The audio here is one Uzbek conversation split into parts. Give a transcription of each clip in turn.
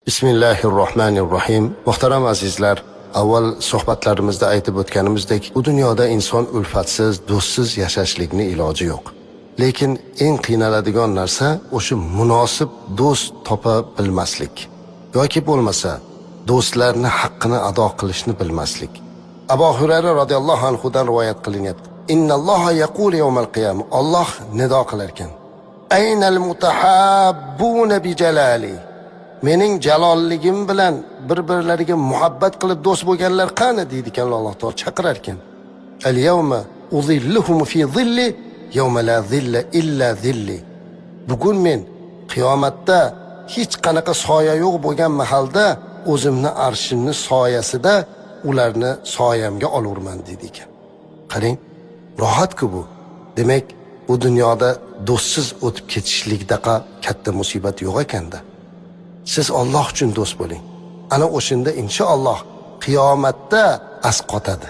Bismillahirrohmanirrohim. Muhtaram azizlar, avval suhbatlarimizda aytib o'tganimizdek, bu dunyoda inson ulfatsiz, do'stsiz yashashlikni iloji yo'q. Lekin eng qiynaladigan narsa o'sha munosib do'st topa bilmaslik yoki bo'lmasa do'stlarni haqqini ado qilishni bilmaslik. Abu Hurayra radhiyallohu anhudan rivoyat qilinyapti. Innalloha yaqulu yawmal qiyamah. Alloh nido qilar ekan. Aynal mutahabbuna bi jalali. Mening jalolligim bilan bir-birlariga muhabbat qilib do'st bo'lganlar qani deydi ekan Alloh taolo chaqirar ekan. Al yawma udhilluhum fi dhilli yawma la dhilla illa dhilli. Bugun men qiyomatda hech qanaqa soya yo'q bo'lgan mahalda o'zimni arshimni soyasida ularni soyamga olurman deydi ekan. Qarang, rohat-ku bu. Demak, bu dunyoda do'stsiz o'tib ketishlikdaqa katta musibat yo'q ekanda. Siz Alloh uchun do'st bo'ling. Ana o'shanda inshaalloh qiyomatda asqotadi.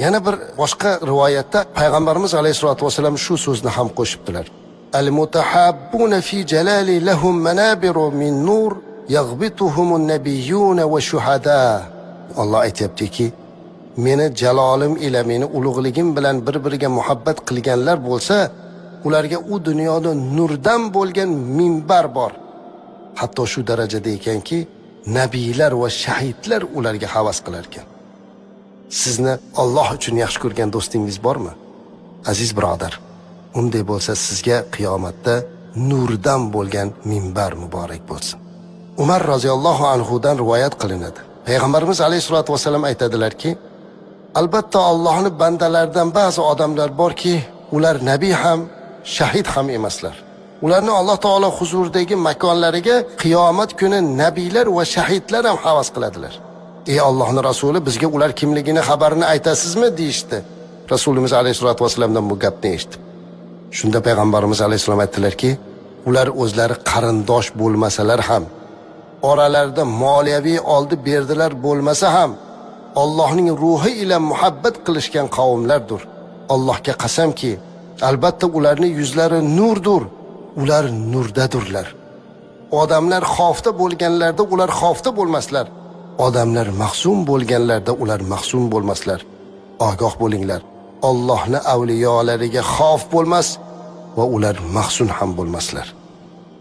Yana bir boshqa rivoyatda payg'ambarimiz alayhisolatu vasallam shu so'zni ham qo'shibdilar. Al mutahabbuna fi jalali lahum manabiru min nur yaghbituhumun nabiyyun va shuhada. Alloh aytyaptiki, meni jalolim ila meni ulug'ligim bilan bir-biriga muhabbat qilganlar bo'lsa, ularga u dunyoda nurdan bo'lgan minbar bor. Hatto shu darajada ekanki, nabiylar va shahidlar ularga havas qilar ekan. Sizni Alloh uchun yaxshi ko'rgan do'stingiz bormi? Aziz birodar, unday bo'lsa sizga qiyomatda nurdan bo'lgan minbar muborak bo'lsin. Umar roziyallohu anhudan rivoyat qilinadi. Payg'ambarimiz alayhisolatu vasallam aytadilarki, albatta Allohning bandalaridan ba'zi odamlar borki, ular nabiy ham, shahid ham emaslar. Ularni Alloh taolo huzuridagi makonlariga qiyomat kuni nabiylar va shahidlar ham havas qiladilar. Ey Allohning rasuli, bizga ular kimligini xabarini aytasizmi deyishdi. Rasulimiz alayhisolatu vasallamdan bu gapni eshitib. Shunda payg'ambarimiz alayhissalom aytdilarki, ular o'zlari qarindosh bo'lmasalar ham, oralarida moliyaviy oldi berdilar bo'lmasa ham, Allohning ruhi ila muhabbat qilishgan qavmlardir. Allohga qasamki, albatta ularning yuzlari nurdur. Ular nurdadurlar. Odamlar xavfda bo'lganlarda ular xavfda bo'lmaslar. Odamlar mahzun bo'lganlarda ular mahzun bo'lmaslar. Ogoh bo'linglar. Allohning avliyolariga xavf bo'lmas va ular mahzun ham bo'lmaslar.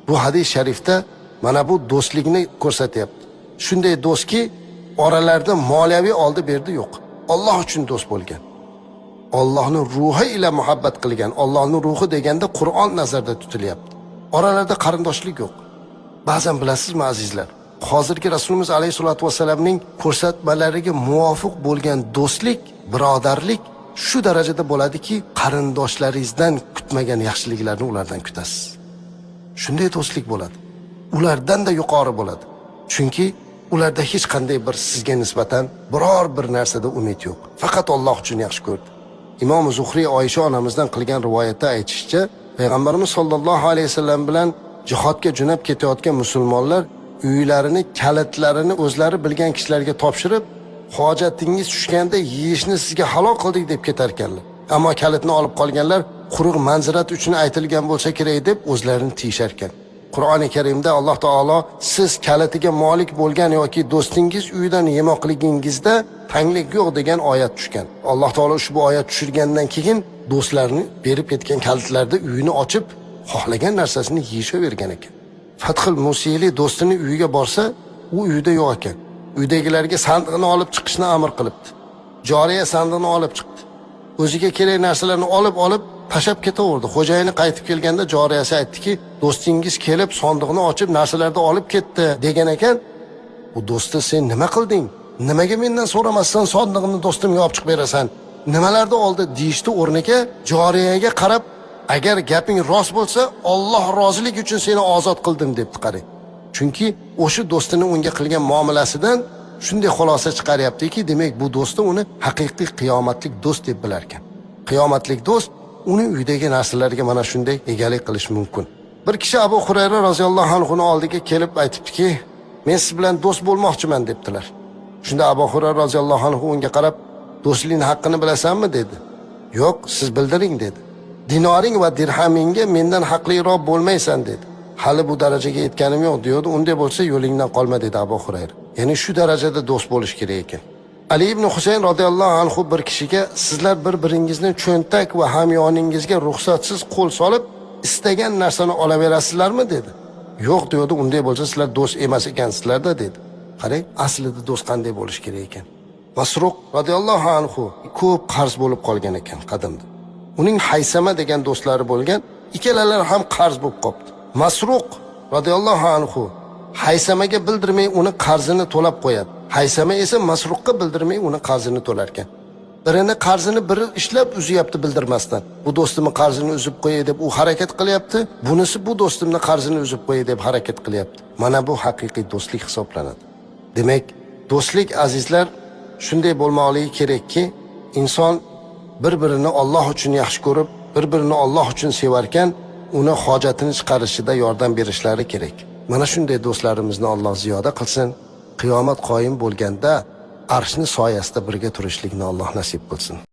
Bu hadis sharifda mana bu do'stlikni ko'rsatyapti. Shunday do'stki, oralarida moliyaviy oldi berdi yo'q. Alloh uchun do'st bo'lgan. Allohning ruhi ila muhabbat qilgan. Allohning ruhi deganda Qur'on nazarda tutilyapti. Oralarida qarindoshlik yo'q. Ba'zan bilasizmi azizlar, hozirgi Rasulimiz alayhisolatu vasallamning ko'rsatmalariga muvofiq bo'lgan do'stlik, birodarlik shu darajada bo'ladiki, qarindoshlaringizdan kutmagan yaxshiliklarni ulardan kutasiz. Shunday do'stlik bo'ladi. Ulardan-da yuqori bo'ladi. Chunki ularda hech qanday bir sizga nisbatan biror bir narsada umid yo'q. Faqat Alloh uchun yaxshi ko'rdi. Imom Zuhriy Oysha onamizdan qilgan rivoyatda aytishicha, payg'ambarimiz sollallohu alayhi vasallam bilan jihodga jo'nab ketayotgan musulmonlar uylarini kalitlarini o'zlari bilgan kishilarga topshirib, hojatingiz tushganda yeyishni sizga halol qildik deb ketar ekanlar. Ammo kalitni olib qolganlar quruq manzirat uchun aytilgan bo'lsa kerak deb o'zlarini tiyishar ekan. Qur'oni Karimda Alloh taolo siz kalitiga molik bo'lgan yoki do'stingiz uyidan yemoqligingizda tanglik yo'q degan oyat tushgan. Alloh taolo ushbu oyat tushirgandan keyin do'stlarini berib ketgan kalitlarda uyini ochib, xohlagan narsasini yeyishavergan ekan. Fathul Musili do'stini uyiga borsa, u uyda yo'q ekan. Uydagilarga sandiqni olib chiqishni amr qilibdi. Joriya sandiqni olib chiqdi. O'ziga kerak narsalarni olib tashlab ketaverdi. Xo'jayini qaytib kelganda joriyasi aytdiki, do'stingiz kelib sondiqni ochib narsalarni olib ketdi degan ekan. U do'sti, sen nima qilding? Nimaga mendan so'ramasdan sondiqni do'stimga olib chiqib berasan? Nimalarni oldi deyishdi o'rniga joriyaga qarab, agar gaping rost bo'lsa, Alloh roziligi uchun seni ozod qildim debdi qarang. Chunki o'sha do'stini unga qilgan muomalasidan shunday xulosa chiqaryaptiki, demak bu do'sti uni haqiqiy qiyomatlik do'st deb bilar ekan. Qiyomatlik do'st uni uydagi narsalarga mana shunday egalik qilish mumkin. Bir kishi Abu Hurayra roziyallohu anhu oldiga kelib aytibdiki, men siz bilan do'st bo'lmoqchiman debdilar. Shunda Abu Hurayra roziyallohu anhu unga qarab, do'stlikning haqqini bilasanmi dedi. Yo'q, siz bildiring dedi. Dinoring va dirhamingga mendan haqliroq bo'lmaysan dedi. Hali bu darajaga yetganim yo'q deydi. Unday bo'lsa yo'lingdan qolma dedi Abu Hurayra. Ya'ni shu darajada do'st bo'lish kerak ekan. Ali ibn Husayn roziyallohu anhu bir kishiga sizlar bir-biringizni cho'ntak va hamyoningizga ruxsatsiz qo'l solib istagan narsani olaverasizlarmi dedi. Yo'q deydi, unday bo'lsa sizlar do'st emas ekansizlarda dedi. Qarang, aslida do'st qanday bo'lish kerak ekan. Masruq roziyallohu anhu ko'p qarz bo'lib qolgan ekan qadimda. Uning Haysama degan do'stlari bo'lgan, ikkalalari ham qarz bo'lib qolibdi. Masruq roziyallohu anhu Haysamaga bildirmay uni qarzini to'lab qo'yadi. Haysama esa Masruqqa bildirmay uni qarzini to'larkan. Birini qarzini biri ishlab uzyapti bildirmasdan. Bu do'stimni qarzini uzib qo'yay deb u harakat qilyapti, bunisi bu do'stimni qarzini uzib qo'yay deb harakat qilyapti. Mana bu haqiqiy do'stlik hisoblanadi. Demak, do'stlik azizlar shunday bo'lmoqligi kerakki, inson bir-birini Alloh uchun yaxshi ko'rib, bir-birini Alloh uchun sevarkan, uni hojatini chiqarishida yordam berishlari kerak. Mana shunday do'stlarimizni Alloh ziyoda qilsin. Qiyomat qoyim bo'lganda arshni soyasida birga turishlikni Alloh nasib qilsin.